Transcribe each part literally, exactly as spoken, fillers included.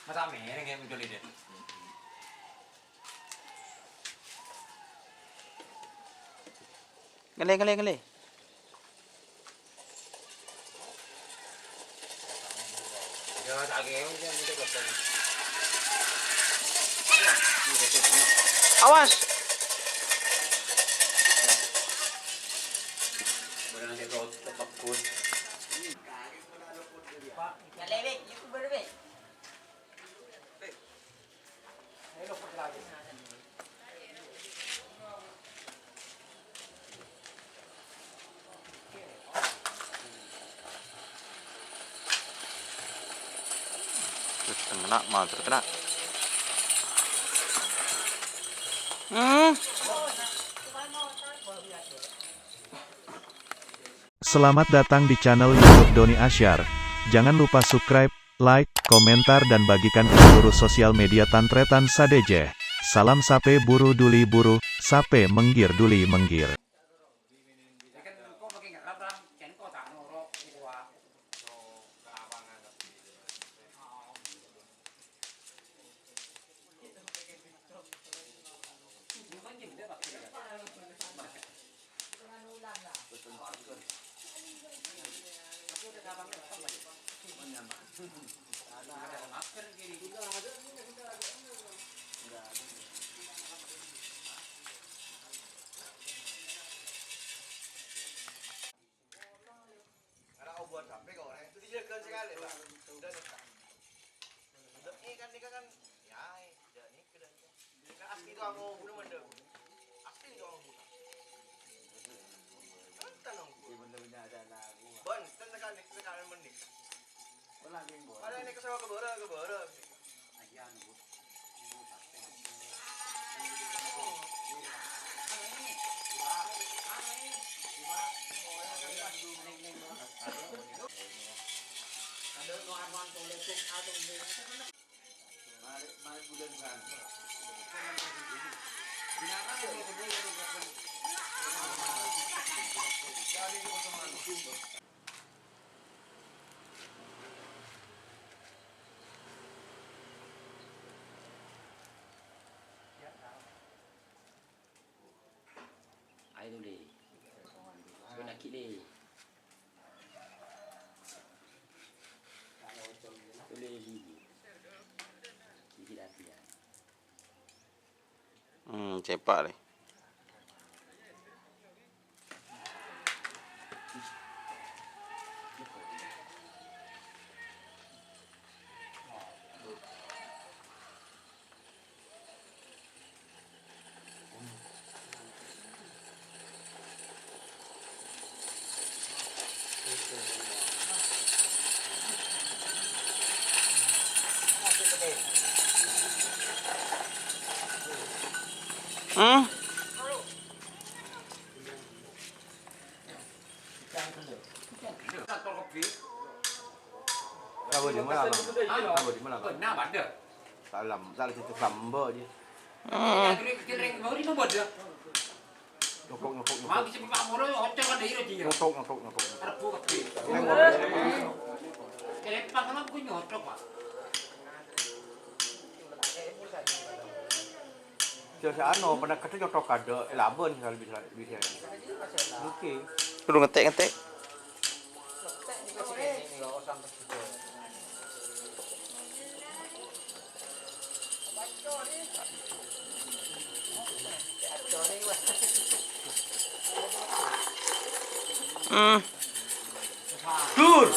Masa mereng ya muncul ide. Ngele, ngele, ngele. Awas. Terus kena, malah terkena. Hmm. Selamat datang di channel YouTube Doni Asyar. Jangan lupa subscribe, like, komentar, dan bagikan ke seluruh sosial media tan-tarètan sadhâjâ. Salam sapè buru duli buru, sapè mèngghir duli mèngghir. Ngara obuwân sampè' kok, Rè. Itu dijâgâ sakalè, Pak. Udah, Pak. Udah, eh, kan, ini kan, ya, eh, ya, ini kan. Ini kan asli tuh, aku bunuh, Bang. Asli tuh, aku bunuh. Enten, aku. Iya, bener-bener ada lagu. Bon, enten sekali, sekali menit. Malah ini kesel ke Bora, ke Bora. Ayo, Duli. Gue lagi, Li. Duli, Li. Gigi latihan. Hmm, cepak, Li. Hmm? Rabu di mana, Bang? Rabu di mana, Bang? Salam, salam situ Sambo dia. Hmm. Nyokok, nyokok, nyokok. Nyokok, nyokok, nyokok. Sè, sè ano, pernah kadhâng nyothok kadhâng, eh, labân, bisa, bisa, bisa. Oke. Kudu ngetek-ngetek. Hmm. Dur.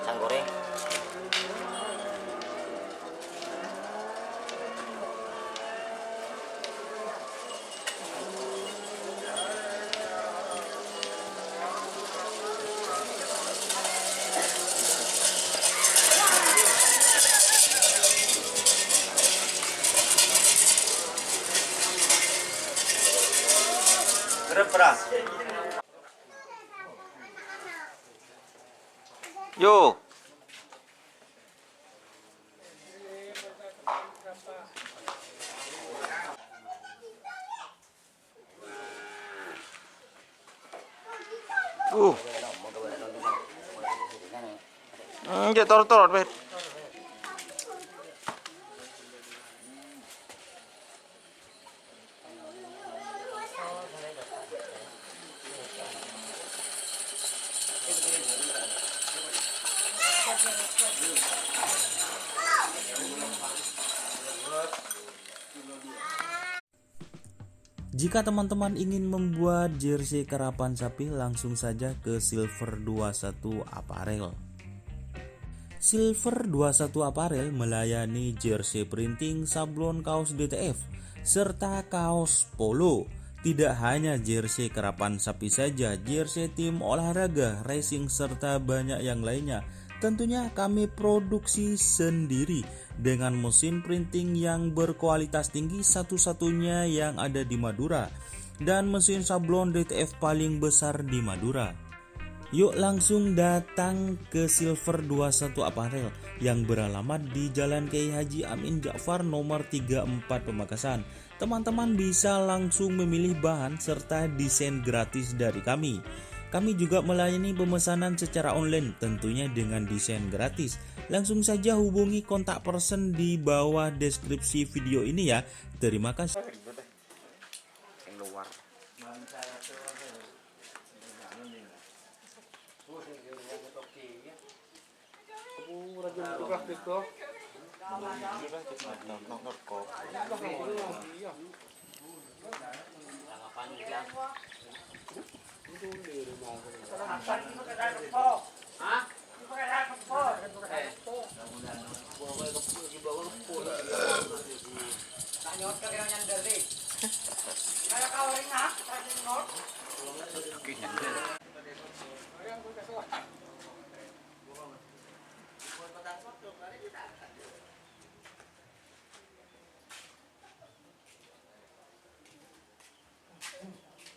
Pisang goreng. Berapa? Yo. Uh. Hmm, cè' tor-tor, Pet. Jika teman-teman ingin membuat jersey karapan sapi, langsung saja ke Silver dua satu Apparel. Silver dua satu Apparel melayani jersey printing, sablon, kaos D T F, serta kaos polo. Tidak hanya jersey karapan sapi saja, jersey tim olahraga, racing, serta banyak yang lainnya. Tentunya kami produksi sendiri dengan mesin printing yang berkualitas tinggi, satu-satunya yang ada di Madura, dan mesin sablon D T F paling besar di Madura. Yuk langsung datang ke Silver dua satu Apparel yang beralamat di Jalan Kiai Haji Amin Ja'far nomor tiga empat Pamekasan. Teman-teman bisa langsung memilih bahan serta desain gratis dari kami. Kami juga melayani pemesanan secara online, tentunya dengan desain gratis. Langsung saja hubungi kontak person di bawah deskripsi video ini ya. Terima kasih. Yang luar.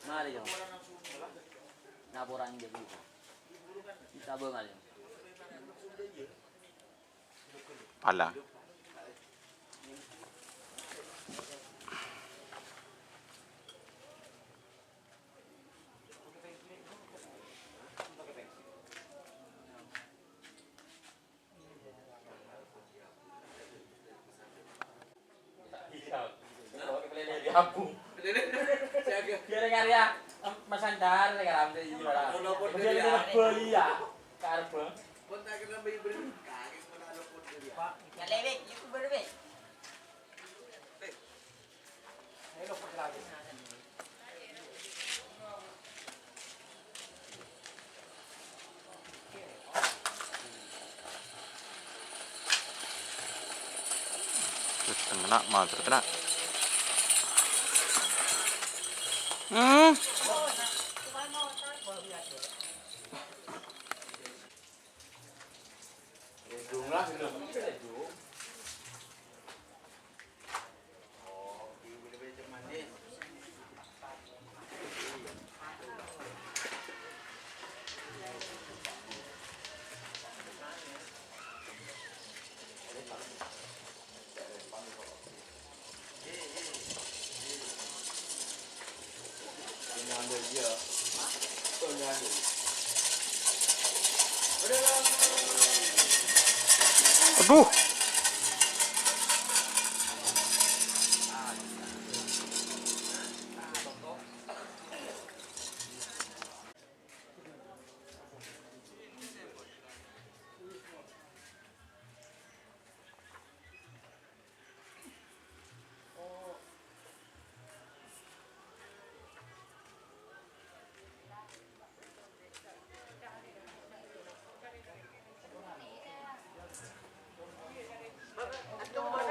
Mari, Jong. Laporan jadi. Kita bengal, Jong. Pala. Biar karya Mas Andar, ya, Ramli, iya, Pak. Biar ini beli ya, karpe. Ya, lewek, YouTuber, wek. Terus kena, malah terkena. Hmm. Aduh.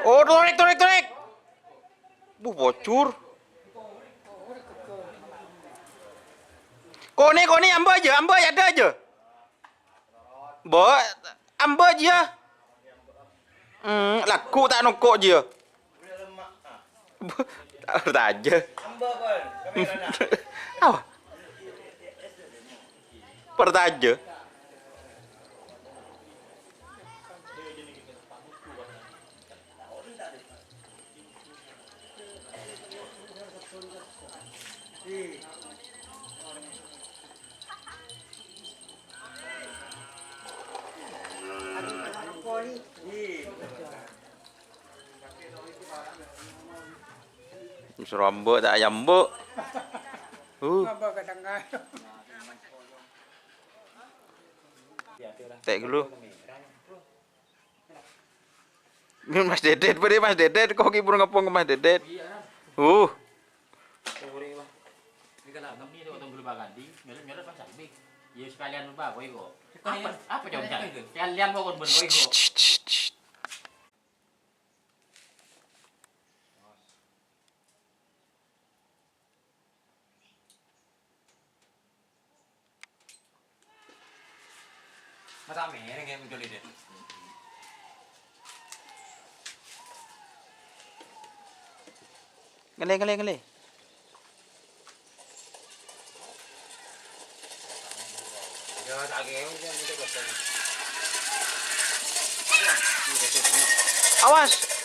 Oh, torèk, torèk, torèk. Buh, bocor. Konè, konè, amba jâ, amba jâ, adâ jâ. Bo, amba jiyâ. Hmm, lagghu' ta' nongko' jiyâ. Partajâ. Apa? Partajâ. Sèrambâ' ta' ayam, Bu'. Uh. Ngapa kadang-kadang? Tè' ghâllu. Mas Dedet, bâdâ Mas Dedet, kok ghi' buru ngepong ka Mas Dedet. Uh. Iyâ, sekalian, Pak, kok iko. Apa, apa, Cong? Sekalian, kok, kon, kok iko. Masa mereng ya muncul ide? Ngelè, ngelè, ngelè. Awas.